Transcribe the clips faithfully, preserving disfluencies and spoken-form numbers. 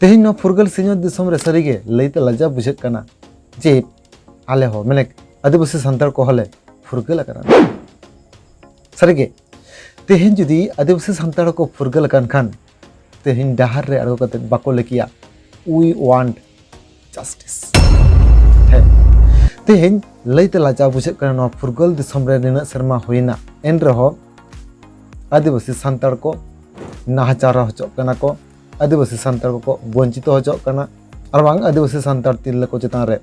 ᱛᱮᱦᱮᱧ ᱱᱚᱣᱟ ᱯᱷᱩᱨᱜᱟᱹᱞ ᱥᱤᱧᱚᱛ ᱫᱤᱥᱚᱢ ᱨᱮ ᱥᱟᱹᱨᱤᱜᱮ ᱞᱟᱹᱭᱛᱮ ᱞᱟᱡᱟᱣ ᱵᱩᱡᱷᱟᱹᱜ ᱠᱟᱱᱟ ᱡᱮ ᱟᱞᱮ ᱦᱚᱸ, ᱢᱟᱱᱮ, ᱟᱹᱫᱤᱵᱟᱹᱥᱤ ᱥᱟᱱᱛᱟᱲ ᱠᱚᱦᱚᱸ ᱞᱮ ᱯᱷᱩᱨᱜᱟᱹᱞ ᱟᱠᱟᱱᱟ᱾ ᱥᱟᱹᱨᱤᱜᱮ ᱛᱮᱦᱮᱧ ᱡᱩᱫᱤ ᱟᱹᱫᱤᱵᱟᱹᱥᱤ ᱥᱟᱱᱛᱟᱲ ᱠᱚ ᱯᱷᱩᱨᱜᱟᱹᱞ ᱟᱠᱟᱱ ᱠᱷᱟᱱ, ᱛᱮᱦᱮᱧ ᱰᱟᱦᱟᱨ ᱨᱮ ᱟᱬᱜᱚ ᱠᱟᱛᱮ ᱵᱟᱠᱚ ᱞᱟᱹᱭ ᱠᱮᱭᱟ, "We want justice." ᱦᱮᱸ, ᱛᱮᱦᱮᱧ ᱞᱟᱹᱭᱛᱮ ᱞᱟᱡᱟᱣ ᱵᱩᱡᱷᱟᱹᱜ ᱠᱟᱱᱟ, ᱱᱚᱣᱟ ᱯᱷᱩᱨᱜᱟᱹᱞ ᱫᱤᱥᱚᱢ ᱨᱮ ᱱᱤᱱᱟᱹᱜ ᱥᱮᱨᱢᱟ ᱦᱩᱭᱱᱟ, ᱮᱱ ᱨᱮᱦᱚᱸ ᱟᱹᱫᱤᱵᱟᱹᱥᱤ ᱥᱟᱱᱛᱟᱲ ᱠᱚ ᱱᱟᱦᱟᱪᱟᱨ ᱦᱚᱪᱚᱜ ᱠᱟᱱᱟ ᱠᱚ, ᱟᱹᱫᱤᱵᱟᱹᱥᱤ ᱥᱟᱱᱛᱟᱲ ᱠᱚᱠᱚ ᱵᱚᱧᱪᱤᱛᱚ ᱦᱚᱪᱚᱜ ᱠᱟᱱᱟ, ᱟᱨ ᱵᱟᱝ ᱟᱹᱫᱤᱵᱟᱹᱥᱤ ᱥᱟᱱᱛᱟᱲ ᱛᱤᱨᱞᱟᱹ ᱠᱚ ᱪᱮᱛᱟᱱ ᱨᱮ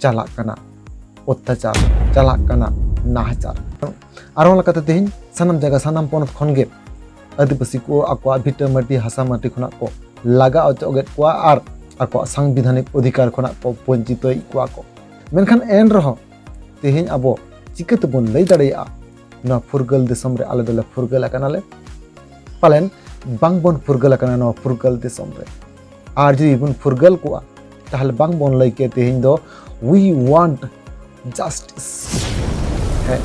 ᱪᱟᱞᱟᱜ ᱠᱟᱱᱟ ᱚᱛᱛᱟᱪᱟᱨ, ᱪᱟᱞᱟᱜ ᱠᱟᱱᱟ ᱱᱟᱦᱟᱪᱟᱨ᱾ ᱟᱨ ᱚᱱᱟ ᱞᱮᱠᱟᱛᱮ ᱛᱮᱦᱮᱧ ᱥᱟᱱᱟᱢ ᱡᱟᱭᱜᱟ, ᱥᱟᱱᱟᱢ ᱯᱚᱱᱚᱛ ᱠᱷᱚᱱ ᱜᱮ ᱟᱹᱫᱤᱵᱟᱹᱥᱤ ᱠᱚ ᱟᱠᱚᱣᱟᱜ ᱵᱷᱤᱴᱟᱹ ᱢᱟᱹᱴᱤ, ᱦᱟᱥᱟ ᱢᱟᱹᱴᱤ ᱠᱷᱚᱱᱟᱜ ᱠᱚ ᱞᱟᱜᱟ ᱚᱪᱚᱜᱮᱫ ᱠᱚᱣᱟ ᱟᱨ ᱟᱠᱚᱣᱟᱜ ᱥᱟᱝᱵᱤᱫᱷᱟᱱᱤᱠ ᱚᱫᱷᱤᱠᱟᱨ ᱠᱷᱚᱱᱟᱜ ᱠᱚ ᱵᱚᱧᱪᱤᱛᱚᱭᱮᱫ ᱠᱚᱣᱟ ᱠᱚ᱾ ᱢᱮᱱᱠᱷᱟᱱ ᱮᱱ ᱨᱮᱦᱚᱸ ᱛᱮᱦᱮᱧ ᱟᱵᱚ ᱪᱤᱠᱟᱹ ᱛᱮᱵᱚᱱ ᱞᱟᱹᱭ ᱫᱟᱲᱮᱭᱟᱜᱼᱟ, ᱱᱚᱣᱟ ᱯᱷᱩᱨᱜᱟᱹᱞ ᱫᱤᱥᱚᱢ ᱨᱮ ᱟᱞᱮ ᱫᱚᱞᱮ ᱯᱷᱩᱨᱜᱟᱹᱞ ᱟᱠᱟᱱᱟᱞᱮ? ᱯᱟᱞᱮᱱ ᱵᱟᱝᱵᱚᱱ ᱯᱷᱩᱨᱜᱟᱹᱞ ᱟᱠᱟᱱᱟ ᱱᱚᱣᱟ ᱯᱷᱩᱨᱜᱟᱹᱞ ᱫᱤᱥᱚᱢ ᱨᱮ᱾ ᱟᱨ ᱡᱩᱫᱤ ᱵᱚᱱ ᱯᱷᱩᱨᱜᱟᱹᱞ ᱠᱚᱜᱼᱟ, ᱛᱟᱦᱞᱮ ᱵᱟᱝᱵᱚᱱ ᱞᱟᱹᱭ ᱠᱮᱭᱟ ᱛᱮᱦᱮᱧ ᱫᱚ "We want justice"᱾ ᱦᱮᱸ,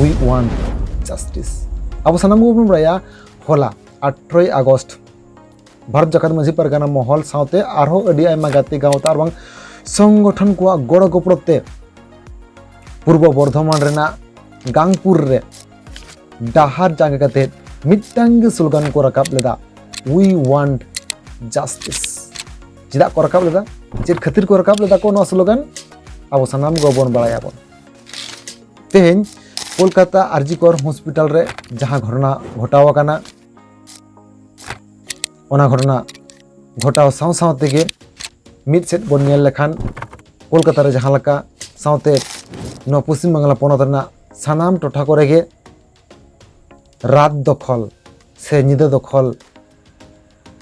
"We want justice". ᱟᱵᱚ ᱥᱟᱱᱟᱢ ᱜᱮᱵᱚᱱ ᱵᱟᱲᱟᱭᱟ, ᱦᱚᱞᱟ ᱟᱴᱷᱨᱚᱭ ᱟᱜᱚᱥᱴ ᱵᱷᱟᱨᱚᱛ ᱡᱟᱠᱟᱛ ᱢᱟᱹᱡᱷᱤ ᱯᱟᱨᱜᱟᱱᱟ ᱢᱚᱦᱚᱞ ᱥᱟᱶᱛᱮ ᱟᱨᱦᱚᱸ ᱟᱹᱰᱤ ᱟᱭᱢᱟ ᱜᱟᱛᱮ ᱜᱟᱶᱛᱟ ᱟᱨ ᱵᱟᱝ ᱥᱚᱝᱜᱚᱴᱷᱚᱱ ᱠᱚᱣᱟᱜ ᱜᱚᱲᱚ ᱜᱚᱯᱚᱲᱚ ᱛᱮ ᱯᱩᱨᱵᱚ ᱵᱚᱨᱫᱷᱚᱢᱟᱱ ᱨᱮᱱᱟᱜ ᱜᱟᱝᱯᱩᱨ ᱨᱮ ᱰᱟᱦᱟᱨ ᱡᱟᱸᱜᱮ ᱠᱟᱛᱮ ᱢᱤᱫᱴᱟᱝ ᱜᱮ ᱥᱞᱳᱜᱟᱱ ᱠᱚ ᱨᱟᱠᱟᱵ ᱞᱮᱫᱟ, "We want justice"᱾ ᱪᱮᱫᱟᱜ ᱠᱚ ᱨᱟᱠᱟᱵ ᱞᱮᱫᱟ? ᱪᱮᱫ ᱠᱷᱟᱹᱛᱤᱨ ᱠᱚ ᱨᱟᱠᱟᱵ ᱞᱮᱫᱟ ᱠᱚ ᱱᱚᱣᱟ ᱥᱞᱳᱜᱟᱱ? ᱟᱵᱚ ᱥᱟᱱᱟᱢ ᱜᱮᱵᱚᱱ ᱵᱟᱲᱟᱭᱟᱵᱚᱱ᱾ ᱛᱮᱦᱮᱧ ᱠᱳᱞᱠᱟᱛᱟ ᱟᱨᱡᱤ ᱠᱚᱨ ᱦᱚᱥᱯᱤᱴᱟᱞ ᱨᱮ ᱡᱟᱦᱟᱸ ᱜᱷᱚᱴᱚᱱᱟ ᱜᱷᱚᱴᱟᱣ ᱟᱠᱟᱱᱟ, ᱚᱱᱟ ᱜᱷᱚᱴᱚᱱᱟ ᱜᱷᱚᱴᱟᱣ ᱥᱟᱶ ᱥᱟᱶ ᱛᱮᱜᱮ ᱢᱤᱫ ᱥᱮᱫ ᱵᱚᱱ ᱧᱮᱞ ᱞᱮᱠᱷᱟᱱ, ᱠᱳᱞᱠᱟᱛᱟ ᱨᱮ ᱡᱟᱦᱟᱸ ᱞᱮᱠᱟ, ᱥᱟᱶᱛᱮ ᱱᱚᱣᱟ ᱯᱚᱥᱪᱤᱢ ᱵᱟᱝᱞᱟ ᱯᱚᱱᱚᱛ ᱨᱮᱱᱟᱜ ᱥᱟᱱᱟᱢ ᱴᱚᱴᱷᱟ ᱠᱚᱨᱮ ᱜᱮ ᱨᱟᱛ ᱫᱚᱠᱷᱚᱞ ᱥᱮ ᱧᱤᱫᱟᱹ ᱫᱚᱠᱷᱚᱞ,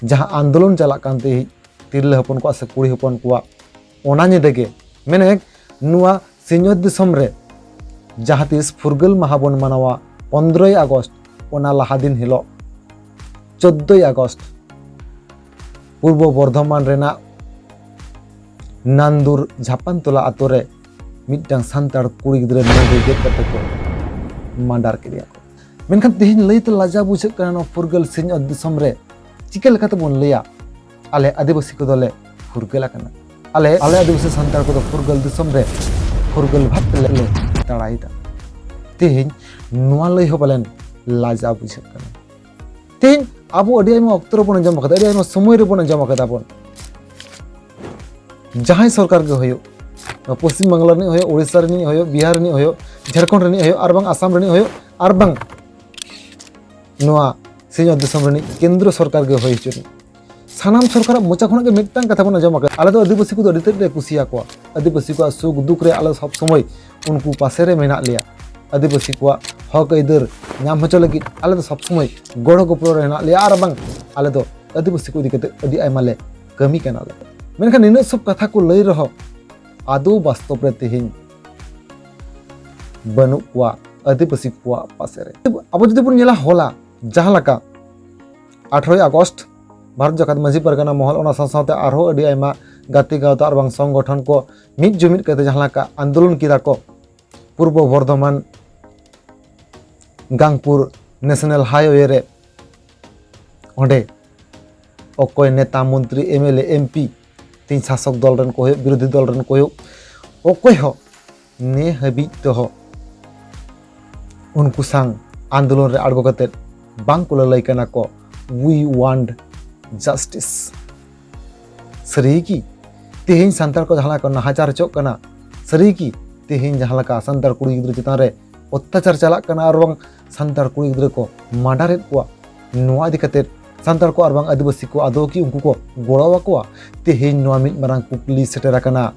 ᱡᱟᱦᱟᱸ ᱟᱱᱫᱳᱞᱚᱱ ᱪᱟᱞᱟᱜ ᱠᱟᱱ ᱛᱟᱦᱮᱸᱫ ᱛᱤᱨᱞᱟᱹ ᱦᱚᱯᱚᱱ ᱠᱚᱣᱟᱜ ᱥᱮ ᱠᱩᱲᱤ ᱦᱚᱯᱚᱱ ᱠᱚᱣᱟᱜ, ᱚᱱᱟ ᱧᱤᱫᱟᱹ ᱜᱮ, ᱢᱮᱱᱮᱫ, ᱱᱚᱣᱟ ᱥᱤᱧᱚᱛ ᱫᱤᱥᱚᱢ ᱨᱮ ᱡᱟᱦᱟᱸ ᱛᱤᱥ ᱯᱷᱩᱨᱜᱟᱹᱞ ᱢᱟᱦᱟ ᱵᱚᱱ ᱢᱟᱱᱟᱣᱟ, ᱯᱚᱱᱫᱽᱨᱚᱭ ᱟᱜᱚᱥᱴ, ᱚᱱᱟ ᱞᱟᱦᱟ ᱫᱤᱱ ᱦᱤᱞᱳᱜ, ᱪᱳᱫᱽᱫᱳᱭ ᱟᱜᱚᱥᱴ, ᱯᱩᱨᱵᱚ ᱵᱚᱨᱫᱷᱚᱢᱟᱱ ᱨᱮᱱᱟᱜ ᱱᱟᱱᱫᱩᱨ ᱡᱷᱟᱯᱟᱱᱛᱚᱞᱟ ᱟᱛᱳ ᱨᱮ ᱢᱤᱫᱴᱟᱝ ᱥᱟᱱᱛᱟᱲ ᱠᱩᱲᱤ ᱜᱤᱫᱽᱨᱟᱹ ᱱᱚᱣᱟ ᱜᱮ ᱜᱮᱫ ᱠᱟᱛᱮ ᱠᱚ ᱢᱟᱰᱟᱨ ᱠᱮᱫᱮᱭᱟ ᱠᱚ᱾ ᱢᱮᱱᱠᱷᱟᱱ ᱛᱮᱦᱮᱧ ᱞᱟᱹᱭᱛᱮ ᱞᱟᱡᱟᱣ ᱵᱩᱡᱷᱟᱹᱜ ᱠᱟᱱᱟ, ᱱᱚᱣᱟ ᱯᱷᱩᱨᱜᱟᱹᱞ ᱥᱤᱧᱚᱛ ᱫᱤᱥᱚᱢ ᱨᱮ ᱪᱤᱠᱟᱹ ᱞᱮᱠᱟᱛᱮ ᱵᱚᱱ ᱞᱟᱹᱭᱟ ᱟᱞᱮ ᱟᱹᱫᱤᱵᱟᱹᱥᱤ ᱠᱚᱫᱚᱞᱮ ᱯᱷᱩᱨᱜᱟᱹᱞ ᱟᱠᱟᱱᱟ᱾ ᱟᱞᱮ ᱟᱞᱮ ᱟᱹᱫᱤᱵᱟᱹᱥᱤ ᱥᱟᱱᱛᱟᱲ ᱠᱚᱫᱚ ᱯᱷᱩᱨᱜᱟᱹᱞ ᱫᱤᱥᱚᱢ ᱨᱮ ᱯᱷᱩᱨᱜᱟᱹᱞ ᱵᱷᱟᱵᱽ ᱛᱮᱞᱮ ᱫᱟᱬᱟᱭᱮᱫᱟ᱾ ᱛᱮᱦᱮᱧ ᱱᱚᱣᱟ ᱞᱟᱹᱭ ᱦᱚᱸ ᱯᱟᱞᱮᱱ ᱞᱟᱡᱟᱣ ᱵᱩᱡᱷᱟᱹᱜ ᱠᱟᱱᱟ᱾ ᱛᱮᱦᱮᱧ ᱟᱵᱚ ᱟᱹᱰᱤ ᱟᱭᱢᱟ ᱚᱠᱛᱚ ᱨᱮᱵᱚᱱ ᱟᱸᱡᱚᱢ ᱟᱠᱟᱫᱟ, ᱟᱹᱰᱤ ᱟᱭᱢᱟ ᱥᱚᱢᱚᱭ ᱨᱮᱵᱚᱱ ᱟᱸᱡᱚᱢ ᱟᱠᱟᱫᱟ ᱵᱚᱱ, ᱡᱟᱦᱟᱸᱭ ᱥᱚᱨᱠᱟᱨ ᱜᱮ ᱦᱩᱭᱩᱜ, ᱯᱚᱥᱪᱤᱢ ᱵᱟᱝᱞᱟ ᱨᱤᱱᱤᱡ ᱦᱩᱭᱩᱜ, ᱳᱲᱤᱥᱥᱟ ᱨᱤᱱᱤᱡ ᱦᱩᱭᱩᱜ, ᱵᱤᱦᱟᱨ ᱨᱤᱱᱤᱡ ᱦᱩᱭᱩᱜ, ᱡᱷᱟᱲᱠᱷᱚᱸᱰ ᱨᱤᱱᱤᱡ ᱦᱩᱭᱩᱜ, ᱟᱨ ᱵᱟᱝ ᱟᱥᱟᱢ ᱨᱤᱱᱤᱡ ᱦᱩᱭᱩᱜ, ᱟᱨ ᱵᱟᱝ ᱱᱚᱣᱟ ᱥᱤᱧᱚᱛ ᱫᱤᱥᱚᱢ ᱨᱤᱱᱤᱡ ᱠᱮᱱᱫᱨᱚ ᱥᱚᱨᱠᱟᱨ ᱜᱮ ᱦᱩᱭ ᱦᱚᱪᱚᱱᱤᱡ, ᱥᱟᱱᱟᱢ ᱥᱚᱨᱠᱟᱨᱟᱜ ᱢᱚᱪᱟ ᱠᱷᱚᱱᱟᱜ ᱜᱮ ᱢᱤᱫᱴᱟᱝ ᱠᱟᱛᱷᱟ ᱵᱚᱱ ᱟᱸᱡᱚᱢ ᱟᱠᱟᱫᱟ, ᱟᱞᱮ ᱫᱚ ᱟᱹᱫᱤᱵᱟᱹᱥᱤ ᱠᱚᱫᱚ ᱟᱹᱰᱤ ᱛᱮᱫ ᱞᱮ ᱠᱩᱥᱤᱭᱟᱠᱚᱣᱟ, ᱟᱹᱫᱤᱵᱟᱹᱥᱤ ᱠᱚᱣᱟᱜ ᱥᱩᱠ ᱫᱩᱠ ᱨᱮ ᱟᱞᱮ ᱥᱚᱵ ᱥᱚᱢᱚᱭ ᱩᱱᱠᱩ ᱯᱟᱥᱮ ᱨᱮ ᱢᱮᱱᱟᱜ ᱞᱮᱭᱟ, ᱟᱹᱫᱤᱵᱟᱹᱥᱤ ᱠᱚᱣᱟᱜ ᱦᱚᱠ ᱟᱹᱭᱫᱟᱹᱨ ᱧᱟᱢ ᱦᱚᱪᱚ ᱞᱟᱹᱜᱤᱫ ᱟᱞᱮ ᱫᱚ ᱥᱚᱵ ᱥᱚᱢᱚᱭ ᱜᱚᱲᱚ ᱜᱚᱯᱚᱲᱚ ᱨᱮ ᱦᱮᱱᱟᱜ ᱞᱮᱭᱟ, ᱟᱨ ᱵᱟᱝ ᱟᱞᱮ ᱫᱚ ᱟᱹᱫᱤᱵᱟᱹᱥᱤ ᱠᱚ ᱤᱫᱤ ᱠᱟᱛᱮ ᱟᱹᱰᱤ ᱟᱭᱢᱟ ᱞᱮ ᱠᱟᱹᱢᱤ ᱠᱟᱱᱟ ᱞᱮ᱾ ᱢᱮᱱᱠᱷᱟᱱ ᱱᱤᱱᱟᱹᱜ ᱥᱚᱵ ᱠᱟᱛᱷᱟ ᱠᱚ ᱞᱟᱹᱭ ᱨᱮᱦᱚᱸ ᱟᱫᱚ ᱵᱟᱥᱛᱚᱵ ᱨᱮ ᱛᱮᱦᱮᱧ ᱵᱟᱹᱱᱩᱜ ᱠᱚᱣᱟ ᱟᱹᱫᱤᱵᱟᱹᱥᱤ ᱠᱚᱣᱟᱜ ᱯᱟᱥᱮ ᱨᱮ᱾ ᱟᱵᱚ ᱡᱩᱫᱤ ᱵᱚᱱ ᱧᱮᱞᱟ, ᱦᱚᱞᱟ ᱡᱟᱦᱟᱸ ᱞᱮᱠᱟ ᱟᱴᱷᱨᱚᱭ ᱟᱜᱚᱥᱴ ᱵᱷᱟᱨᱚᱛ ᱡᱟᱠᱟᱛ ᱢᱟᱹᱡᱷᱤ ᱯᱟᱨᱜᱟᱱᱟ ᱢᱚᱦᱚᱞ, ᱚᱱᱟ ᱥᱟᱶ ᱥᱟᱶᱛᱮ ᱟᱨᱦᱚᱸ ᱟᱹᱰᱤ ᱟᱭᱢᱟ ᱜᱟᱛᱮ ᱜᱟᱶᱛᱟ ᱟᱨ ᱵᱟᱝ ᱥᱚᱝᱜᱚᱴᱷᱚᱱ ᱠᱚ ᱢᱤᱫ ᱡᱩᱢᱤᱫ ᱠᱟᱛᱮ ᱡᱟᱦᱟᱸ ᱞᱮᱠᱟ ᱟᱱᱫᱳᱞᱚᱱ ᱠᱮᱫᱟ ᱠᱚ ᱯᱩᱨᱵᱚ ᱵᱚᱨᱫᱷᱚᱢᱟᱱ ᱜᱟᱝᱯᱩᱨ ᱱᱮᱥᱱᱟᱞ ᱦᱟᱭᱣᱮ ᱨᱮ, ᱚᱸᱰᱮ ᱚᱠᱚᱭ ᱱᱮᱛᱟ, ᱢᱚᱱᱛᱨᱤ, M L A, M P, ᱛᱤᱧ ᱥᱟᱥᱚᱠ ᱫᱚᱞ ᱨᱮᱱ ᱠᱚ ᱦᱩᱭᱩᱜ, ᱵᱤᱨᱳᱫᱷᱤ ᱫᱚᱞ ᱨᱮᱱ ᱠᱚ ᱦᱩᱭᱩᱜ, ᱚᱠᱚᱭ ᱦᱚᱸ ᱱᱮ ᱦᱟᱹᱵᱤᱡ ᱛᱮᱦᱚᱸ ᱩᱱᱠᱩ ᱥᱟᱝ ᱟᱱᱫᱳᱞᱚᱱ ᱨᱮ ᱟᱬᱜᱚ ᱠᱟᱛᱮ ᱵᱟᱝ ᱠᱚ ᱞᱟᱹᱞᱟᱹᱭ ᱠᱟᱱᱟ ᱠᱚ, "We want justice"᱾ ᱥᱟᱹᱨᱤ ᱜᱮ ᱛᱮᱦᱮᱧ ᱥᱟᱱᱛᱟᱲ ᱠᱚ ᱡᱟᱦᱟᱸ ᱞᱮᱠᱟ ᱠᱚ ᱱᱟᱦᱟᱪᱟᱨ ᱦᱚᱪᱚᱜ ᱠᱟᱱᱟ, ᱥᱟᱹᱨᱤ ᱜᱮ ᱛᱮᱦᱮᱧ ᱡᱟᱦᱟᱸ ᱞᱮᱠᱟ ᱥᱟᱱᱛᱟᱲ ᱠᱩᱲᱤ ᱜᱤᱫᱽᱨᱟᱹ ᱪᱮᱛᱟᱱ ᱨᱮ ᱚᱛᱛᱟᱪᱟᱨ ᱪᱟᱞᱟᱜ ᱠᱟᱱᱟ ᱟᱨ ᱵᱟᱝ ᱥᱟᱱᱛᱟᱲ ᱠᱩᱲᱤ ᱜᱤᱫᱽᱨᱟᱹ ᱠᱚ ᱢᱟᱰᱟᱨᱮᱫ ᱠᱚᱣᱟ, ᱱᱚᱣᱟ ᱤᱫᱤ ᱠᱟᱛᱮ ᱥᱟᱱᱛᱟᱲ ᱠᱚ ᱟᱨ ᱵᱟᱝ ᱟᱹᱫᱤᱵᱟᱹᱥᱤ ᱠᱚ ᱟᱫᱚ ᱠᱤ ᱩᱱᱠᱩ ᱠᱚ ᱜᱚᱲᱚ ᱟᱠᱚᱣᱟ? ᱛᱮᱦᱮᱧ ᱱᱚᱣᱟ ᱢᱤᱫ ᱢᱟᱨᱟᱝ ᱠᱩᱠᱞᱤ ᱥᱮᱴᱮᱨ ᱟᱠᱟᱱᱟ᱾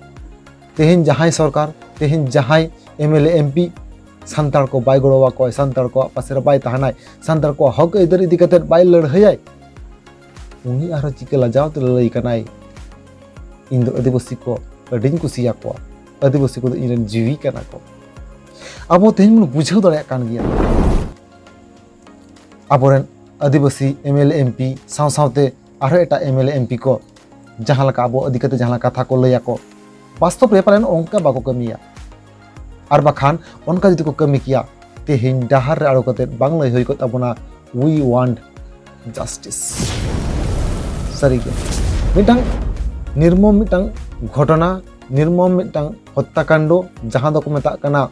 ᱛᱮᱦᱮᱧ ᱡᱟᱦᱟᱸᱭ ᱥᱚᱨᱠᱟᱨ, ᱛᱮᱦᱮᱧ ᱡᱟᱦᱟᱸᱭ M L A, M P Santal ᱠᱚ ᱵᱟᱭ ᱜᱚᱲᱚ ᱟᱠᱚᱣᱟᱭ, ᱥᱟᱱᱛᱟᱲ ᱠᱚᱣᱟᱜ ᱯᱟᱥᱮ ᱨᱮ ᱵᱟᱭ ᱛᱟᱦᱮᱱᱟᱭ, ᱥᱟᱱᱛᱟᱲ ᱠᱚᱣᱟᱜ ᱦᱚᱠ ᱟᱹᱭᱫᱟᱹᱨ ᱤᱫᱤ ᱠᱟᱛᱮ ᱵᱟᱭ ᱞᱟᱹᱲᱦᱟᱹᱭᱟᱭ, ᱩᱱᱤ ᱟᱨᱦᱚᱸ ᱪᱤᱠᱟᱹ ᱞᱟᱡᱟᱣ ᱛᱮ ᱞᱟᱹᱞᱟᱹᱭ ᱠᱟᱱᱟᱭ, "ᱤᱧ ᱫᱚ ᱟᱹᱫᱤᱵᱟᱹᱥᱤ ᱠᱚ ᱟᱹᱰᱤᱧ ᱠᱩᱥᱤᱭᱟᱠᱚᱣᱟ, ᱟᱹᱫᱤᱵᱟᱹᱥᱤ ᱠᱚᱫᱚ ᱤᱧ ᱨᱮᱱ ᱡᱤᱣᱤ ᱠᱟᱱᱟ ᱠᱚ"? ᱟᱵᱚ ᱛᱮᱦᱮᱧ ᱵᱚᱱ ᱵᱩᱡᱷᱟᱹᱣ ᱫᱟᱲᱮᱭᱟᱜ ᱠᱟᱱ ᱜᱮᱭᱟ, ᱟᱵᱚᱨᱮᱱ ᱟᱹᱫᱤᱵᱟᱹᱥᱤ M L A, M P ᱥᱟᱶ ᱥᱟᱶᱛᱮ ᱟᱨᱦᱚᱸ ᱮᱴᱟᱜ M L A, M P ᱠᱚ ᱡᱟᱦᱟᱸ ᱞᱮᱠᱟ ᱟᱵᱚ ᱤᱫᱤ ᱠᱟᱛᱮ ᱡᱟᱦᱟᱸ ᱞᱮᱠᱟ ᱠᱟᱛᱷᱟ ᱠᱚ ᱞᱟᱹᱭᱟᱠᱚ, ᱵᱟᱥᱛᱚᱵ ᱨᱮ ᱯᱟᱞᱮᱱ ᱚᱱᱠᱟ ᱵᱟᱠᱚ ᱠᱟᱹᱢᱤᱭᱟ᱾ ᱟᱨ ᱵᱟᱠᱷᱟᱱ ᱚᱱᱠᱟ ᱡᱩᱫᱤ ᱠᱚ ᱠᱟᱹᱢᱤ ᱠᱮᱭᱟ, ᱛᱮᱦᱮᱧ ᱰᱟᱦᱟᱨ ᱨᱮ ᱟᱬᱜᱚ ᱠᱟᱛᱮ ᱵᱟᱝ ᱞᱟᱹᱭ ᱦᱩᱭ ᱠᱚᱜ ᱛᱟᱵᱚᱱᱟ, "We want justice"᱾ ᱥᱟᱹᱨᱤᱜᱮ ᱢᱤᱫᱴᱟᱝ ᱱᱤᱨᱢᱚᱢ ᱢᱤᱫᱴᱟᱝ ᱜᱷᱚᱴᱚᱱᱟ, ᱱᱤᱨᱢᱚᱢ ᱢᱤᱫᱴᱟᱝ ᱦᱚᱛᱛᱟᱠᱟᱱᱰᱚ, ᱡᱟᱦᱟᱸ ᱫᱚᱠᱚ ᱢᱮᱛᱟᱜ ᱠᱟᱱᱟ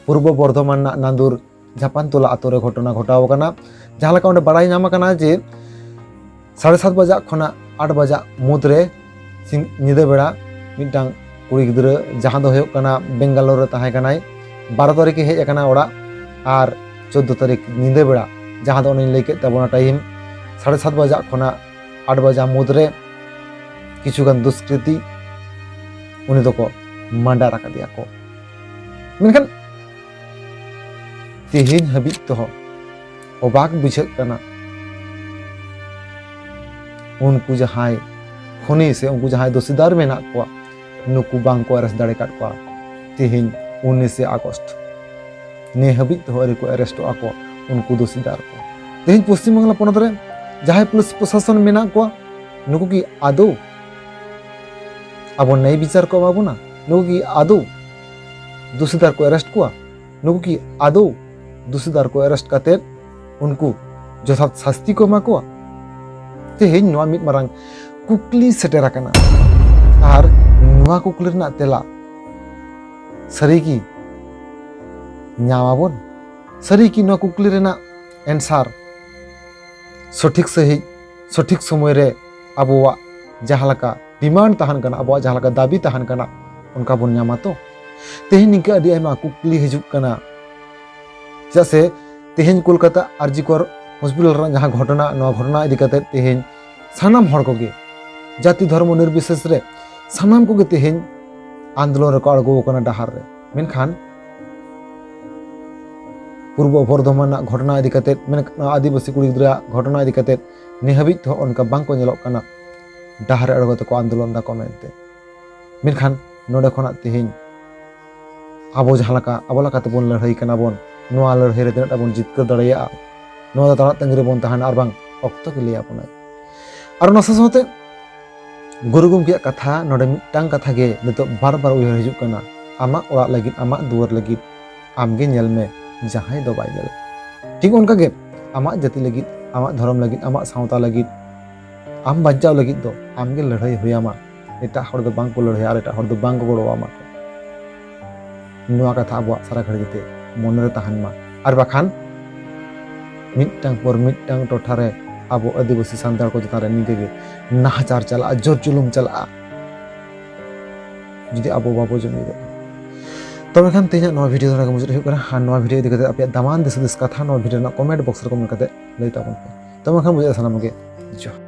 ᱯᱩᱨᱵᱚ ᱵᱚᱨᱫᱷᱚᱢᱟᱱ ᱨᱮᱱᱟᱜ ᱱᱟᱱᱫᱩᱨ ᱡᱷᱟᱯᱟᱱ ᱛᱚᱞᱟ ᱟᱛᱳ ᱨᱮ ᱜᱷᱚᱴᱚᱱᱟ ᱜᱷᱚᱴᱟᱣ ᱟᱠᱟᱱᱟ᱾ ᱡᱟᱦᱟᱸ ᱞᱮᱠᱟ ᱚᱸᱰᱮ ᱵᱟᱲᱟᱭ ᱧᱟᱢ ᱟᱠᱟᱱᱟ ᱡᱮ ᱥᱟᱲᱮ ᱥᱟᱛ ᱵᱟᱡᱟᱜ ᱠᱷᱚᱱᱟᱜ ᱟᱴ ᱵᱟᱡᱟᱜ ᱢᱩᱫᱽᱨᱮ ᱥᱤᱧ ᱧᱤᱫᱟᱹ ᱵᱮᱲᱟ ᱢᱤᱫᱴᱟᱝ ᱠᱩᱲᱤ ᱜᱤᱫᱽᱨᱟᱹ, ᱡᱟᱦᱟᱸ ᱫᱚ ᱦᱩᱭᱩᱜ ᱠᱟᱱᱟ ᱵᱮᱝᱜᱟᱞᱳᱨ ᱨᱮ ᱛᱟᱦᱮᱸ ᱠᱟᱱᱟᱭ, ᱵᱟᱨᱚ ᱛᱟᱹᱨᱤᱠᱷ ᱮ ᱦᱮᱡ ᱟᱠᱟᱱᱟ ᱚᱲᱟᱜ, ᱟᱨ ᱪᱳᱫᱽᱫᱳ ᱛᱟᱹᱨᱤᱠᱷ ᱧᱤᱫᱟᱹ ᱵᱮᱲᱟ, ᱡᱟᱦᱟᱸ ᱫᱚ ᱚᱱᱮᱧ ᱞᱟᱹᱭ ᱠᱮᱫ ᱛᱟᱵᱚᱱᱟ ᱴᱟᱭᱤᱢ ᱥᱟᱲᱮ ᱥᱟᱛ ᱵᱟᱡᱟᱜ ᱠᱷᱚᱱᱟᱜ ᱟᱴ ᱵᱟᱡᱟ ᱢᱩᱫᱽᱨᱮ ᱠᱤᱪᱷᱩᱜᱟᱱ ᱫᱩᱥᱠᱨᱤᱛᱤ ᱩᱱᱤ ᱫᱚᱠᱚ ᱢᱟᱰᱟᱨ ᱟᱠᱟᱫᱮᱭᱟ ᱠᱚ᱾ ᱢᱮᱱᱠᱷᱟᱱ ᱛᱮᱦᱮᱧ ᱦᱟᱹᱵᱤᱡ ᱛᱮᱦᱚᱸ ᱚᱵᱟᱠ ᱵᱩᱡᱷᱟᱹᱜ ᱠᱟᱱᱟ, ᱩᱱᱠᱩ ᱡᱟᱦᱟᱸᱭ ᱠᱷᱩᱱᱤ ᱥᱮ ᱩᱱᱠᱩ ᱡᱟᱦᱟᱸᱭ ᱫᱳᱥᱤᱫᱟᱨ ᱢᱮᱱᱟᱜ ᱠᱚᱣᱟ, ᱱᱩᱠᱩ ᱵᱟᱝ ᱠᱚ ᱟᱨᱮᱥᱴ ᱫᱟᱲᱮ ᱠᱟᱫ ᱠᱚᱣᱟ᱾ ᱛᱮᱦᱮᱧ ᱩᱱᱤᱥᱮ ᱟᱜᱚᱥᱴ, ᱱᱮ ᱦᱟᱹᱵᱤᱡ ᱛᱮᱦᱚᱸ ᱟᱹᱣᱨᱤ ᱠᱚ ᱟᱨᱮᱥᱴᱚᱜᱼᱟ ᱠᱚ ᱩᱱᱠᱩ ᱫᱳᱥᱤᱫᱟᱨ ᱠᱚ᱾ ᱛᱮᱦᱮᱧ ᱯᱚᱥᱪᱤᱢ ᱵᱟᱝᱞᱟ ᱯᱚᱱᱚᱛ ᱨᱮ ᱡᱟᱦᱟᱸᱭ ᱯᱩᱞᱤᱥ ᱯᱨᱚᱥᱟᱥᱚᱱ ᱢᱮᱱᱟᱜ ᱠᱚᱣᱟ, ᱱᱩᱠᱩ ᱠᱤ ᱟᱫᱚ ᱟᱵᱚ ᱱᱮᱭ ᱵᱤᱪᱟᱨ ᱠᱚ ᱮᱢᱟ ᱵᱚᱱᱟ? ᱱᱩᱠᱩ ᱠᱤ ᱟᱫᱚ ᱫᱩᱥᱤᱫᱟᱨ ᱠᱚ ᱟᱨᱮᱥᱴ ᱠᱚᱣᱟ? ᱱᱩᱠᱩ ᱠᱤ ᱟᱫᱚ ᱫᱩᱥᱤᱫᱟᱨ ᱠᱚ ᱟᱨᱮᱥᱴ ᱠᱟᱛᱮᱫ ᱩᱱᱠᱩ ᱡᱚᱛᱷᱟᱛ ᱥᱟᱥᱛᱤ ᱠᱚ ᱮᱢᱟ ᱠᱚᱣᱟ? ᱛᱮᱦᱮᱧ ᱱᱚᱣᱟ ᱢᱤᱫ ᱢᱟᱨᱟᱝ ᱠᱩᱠᱞᱤ ᱥᱮᱴᱮᱨ ᱟᱠᱟᱱᱟ, ᱟᱨ ᱱᱚᱣᱟ ᱠᱩᱠᱞᱤ ᱨᱮᱱᱟᱜ ᱛᱮᱞᱟ ᱥᱟᱹᱨᱤ ᱜᱮ ᱧᱟᱢ ᱟᱵᱚᱱ? ᱥᱟᱹᱨᱤ ᱜᱮ ᱱᱚᱣᱟ ᱠᱩᱠᱞᱤ ᱨᱮᱱᱟᱜ ᱮᱱᱥᱟᱨ ᱥᱚᱴᱷᱤᱠ ᱥᱟᱺᱦᱤᱡ ᱥᱚᱴᱷᱤᱠ ᱥᱚᱢᱚᱭ ᱨᱮ ᱟᱵᱚᱣᱟᱜ ᱡᱟᱦᱟᱸ ᱞᱮᱠᱟ ᱰᱤᱢᱟᱱᱰ ᱛᱟᱦᱮᱱ ᱠᱟᱱᱟ, ᱟᱵᱚᱣᱟᱜ ᱡᱟᱦᱟᱸ ᱞᱮᱠᱟ ᱫᱟᱹᱵᱤ ᱛᱟᱦᱮᱱ ᱠᱟᱱᱟ, ᱚᱱᱠᱟ ᱵᱚᱱ ᱧᱟᱢᱟ ᱛᱚ? ᱛᱮᱦᱮᱧ ᱱᱤᱝᱠᱟᱹ ᱟᱹᱰᱤ ᱟᱭᱢᱟ ᱠᱩᱠᱞᱤ ᱦᱤᱡᱩᱜ ᱠᱟᱱᱟ, ᱪᱮᱫᱟᱜ ᱥᱮ ᱛᱮᱦᱮᱧ ᱠᱳᱞᱠᱟᱛᱟ ᱟᱨ ᱡᱤ ᱠᱚᱨ ᱦᱚᱥᱯᱤᱴᱟᱞ ᱨᱮᱱᱟᱜ ᱡᱟᱦᱟᱸ ᱜᱷᱚᱴᱚᱱᱟ, ᱱᱚᱣᱟ ᱜᱷᱚᱴᱚᱱᱟ ᱤᱫᱤ ᱠᱟᱛᱮ ᱛᱮᱦᱮᱧ ᱥᱟᱱᱟᱢ ᱦᱚᱲ ᱠᱚᱜᱮ, ᱡᱟᱹᱛᱤ ᱫᱷᱚᱨᱢᱚ ᱱᱤᱨᱵᱤᱥᱮᱥ ᱨᱮ ᱥᱟᱱᱟᱢ ᱠᱚᱜᱮ ᱛᱮᱦᱮᱧ ᱟᱱᱫᱳᱞᱚᱱ ᱨᱮᱠᱚ ᱟᱬᱜᱚ ᱟᱠᱟᱱᱟ ᱰᱟᱦᱟᱨ ᱨᱮ᱾ ᱢᱮᱱᱠᱷᱟᱱ ᱯᱩᱨᱵᱚ ᱵᱚᱨᱫᱷᱚᱢᱟᱱ ᱨᱮᱱᱟᱜ ᱜᱷᱚᱴᱚᱱᱟ ᱤᱫᱤ ᱠᱟᱛᱮ, ᱢᱮᱱ-, ᱟᱹᱫᱤᱵᱟᱹᱥᱤ ᱠᱩᱲᱤ ᱜᱤᱫᱽᱨᱟᱹᱣᱟᱜ ᱜᱷᱚᱴᱚᱱᱟ ᱤᱫᱤ ᱠᱟᱛᱮ ᱱᱤᱭᱟᱹ ᱦᱟᱹᱵᱤᱡ ᱛᱮᱦᱚᱸ ᱚᱱᱠᱟ ᱵᱟᱝ ᱠᱚ ᱧᱮᱞᱚᱜ ᱠᱟᱱᱟ ᱰᱟᱦᱟᱨ ᱨᱮ ᱟᱬᱜᱚ ᱠᱟᱛᱮ ᱠᱚ ᱟᱱᱫᱳᱞᱚᱱ ᱫᱟᱠᱚ ᱢᱮᱱᱛᱮ᱾ ᱢᱮᱱᱠᱷᱟᱱ ᱱᱚᱰᱮ ᱠᱷᱚᱱᱟᱜ ᱛᱮᱦᱮᱧ ᱟᱵᱚ ᱡᱟᱦᱟᱸ ᱞᱮᱠᱟ, ᱟᱵᱚ ᱞᱮᱠᱟ ᱛᱮᱵᱚᱱ ᱞᱟᱹᱲᱦᱟᱹᱭ ᱠᱟᱱᱟ ᱵᱚᱱ, ᱱᱚᱣᱟ ᱞᱟᱹᱲᱦᱟᱹᱭ ᱨᱮ ᱛᱤᱱᱟᱹᱜ ᱴᱟ ᱵᱚᱱ ᱡᱤᱛᱠᱟᱹᱨ ᱫᱟᱲᱮᱭᱟᱜᱼᱟ, ᱱᱚᱣᱟ ᱫᱚ ᱛᱟᱲᱟᱜ ᱛᱟᱺᱜᱤ ᱨᱮᱵᱚᱱ ᱛᱟᱦᱮᱱᱟ, ᱟᱨ ᱵᱟᱝ ᱚᱠᱛᱚ ᱜᱮ ᱞᱟᱹᱭ ᱟᱵᱚᱱᱟᱭ᱾ ᱟᱨ ᱚᱱᱟ ᱥᱟᱶ ᱥᱟᱶᱛᱮ ᱜᱩᱨᱩ ᱜᱚᱢᱠᱮᱭᱟᱜ ᱠᱟᱛᱷᱟ, ᱱᱚᱰᱮ ᱢᱤᱫᱴᱟᱝ ᱠᱟᱛᱷᱟ ᱜᱮ ᱱᱤᱛᱚᱜ ᱵᱟᱨ ᱵᱟᱨ ᱩᱭᱦᱟᱹᱨ ᱦᱤᱡᱩᱜ ᱠᱟᱱᱟ, "ᱟᱢᱟᱜ ᱚᱲᱟᱜ ᱞᱟᱹᱜᱤᱫ, ᱟᱢᱟᱜ ᱫᱩᱣᱟᱹᱨ ᱞᱟᱹᱜᱤᱫ ᱟᱢ ᱜᱮ ᱧᱮᱞ ᱢᱮ, ᱡᱟᱦᱟᱸᱭ ᱫᱚ ᱵᱟᱭ ᱧᱮᱞ᱾" ᱴᱷᱤᱠ ᱚᱱᱠᱟ ᱜᱮ ᱟᱢᱟᱜ ᱡᱟᱹᱛᱤ ᱞᱟᱹᱜᱤᱫ, ᱟᱢᱟᱜ ᱫᱷᱚᱨᱚᱢ ᱞᱟᱹᱜᱤᱫ, ᱟᱢᱟᱜ ᱥᱟᱶᱛᱟ ᱞᱟᱹᱜᱤᱫ, ᱟᱢ ᱵᱟᱧᱪᱟᱣ ᱞᱟᱹᱜᱤᱫ ᱫᱚ ᱟᱢ ᱜᱮ ᱞᱟᱹᱲᱦᱟᱹᱭ ᱦᱩᱭᱟᱢᱟ᱾ ᱮᱴᱟᱜ ᱦᱚᱲ ᱫᱚ ᱵᱟᱝ ᱠᱚ ᱞᱟᱹᱲᱦᱟᱹᱭᱟ ᱟᱨ ᱮᱴᱟᱜ ᱦᱚᱲ ᱫᱚ ᱵᱟᱝ ᱠᱚ ᱜᱚᱲᱚ ᱟᱢᱟ ᱠᱚ᱾ ᱱᱚᱣᱟ ᱠᱟᱛᱷᱟ ᱟᱵᱚᱣᱟᱜ ᱥᱟᱨᱟ ᱜᱷᱟᱹᱲᱤ ᱡᱟᱛᱮ ᱢᱚᱱᱮ ᱨᱮ ᱛᱟᱦᱮᱱ ᱢᱟ᱾ ᱟᱨ ᱵᱟᱠᱷᱟᱱ ᱢᱤᱫᱴᱟᱝ ᱯᱚᱨ ᱢᱤᱫᱴᱟᱝ ᱴᱚᱴᱷᱟ ᱨᱮ ᱟᱵᱚ ᱟᱹᱫᱤᱵᱟᱹᱥᱤ ᱥᱟᱱᱛᱟᱲ ᱠᱚ ᱪᱮᱛᱟᱱ ᱨᱮ ᱱᱤᱝᱠᱟᱹ ᱜᱮ ᱱᱟᱦᱟᱪᱟᱨ ᱪᱟᱞᱟᱜᱼᱟ, ᱡᱳᱨ ᱡᱩᱞᱩᱢ ᱪᱟᱞᱟᱜᱼᱟ, ᱡᱩᱫᱤ ᱟᱵᱚ ᱵᱟᱵᱚ ᱡᱩᱢᱤᱫᱚᱜᱼᱟ᱾ ᱛᱚᱵᱮ ᱠᱷᱟᱱ ᱛᱮᱦᱮᱧᱟᱜ ᱱᱚᱣᱟ ᱵᱷᱤᱰᱤᱭᱳ ᱫᱚ ᱱᱚᱰᱮ ᱜᱮ ᱢᱩᱪᱟᱹᱫ ᱦᱩᱭᱩᱜ ᱠᱟᱱᱟ᱾ ᱟᱨ ᱱᱚᱣᱟ ᱵᱷᱤᱰᱤᱭᱳ ᱤᱫᱤ ᱠᱟᱛᱮ ᱟᱯᱮᱭᱟᱜ ᱫᱟᱢᱟᱱ ᱫᱤᱥ ᱦᱩᱫᱤᱥ ᱠᱟᱛᱷᱟ ᱱᱚᱣᱟ ᱵᱷᱤᱰᱤᱭᱳ ᱨᱮᱱᱟᱜ ᱠᱚᱢᱮᱱᱴ ᱵᱚᱠᱥ ᱨᱮ ᱠᱚᱢᱮᱱᱴ ᱠᱟᱛᱮ ᱞᱟᱹᱭ ᱛᱟᱵᱚᱱ ᱯᱮ᱾ ᱛᱚᱵᱮ ᱠᱷᱟᱱ ᱢᱩᱪᱟᱹᱫ ᱥᱟᱱᱟᱢ ᱜᱮ ᱡᱚᱦᱟᱨ᱾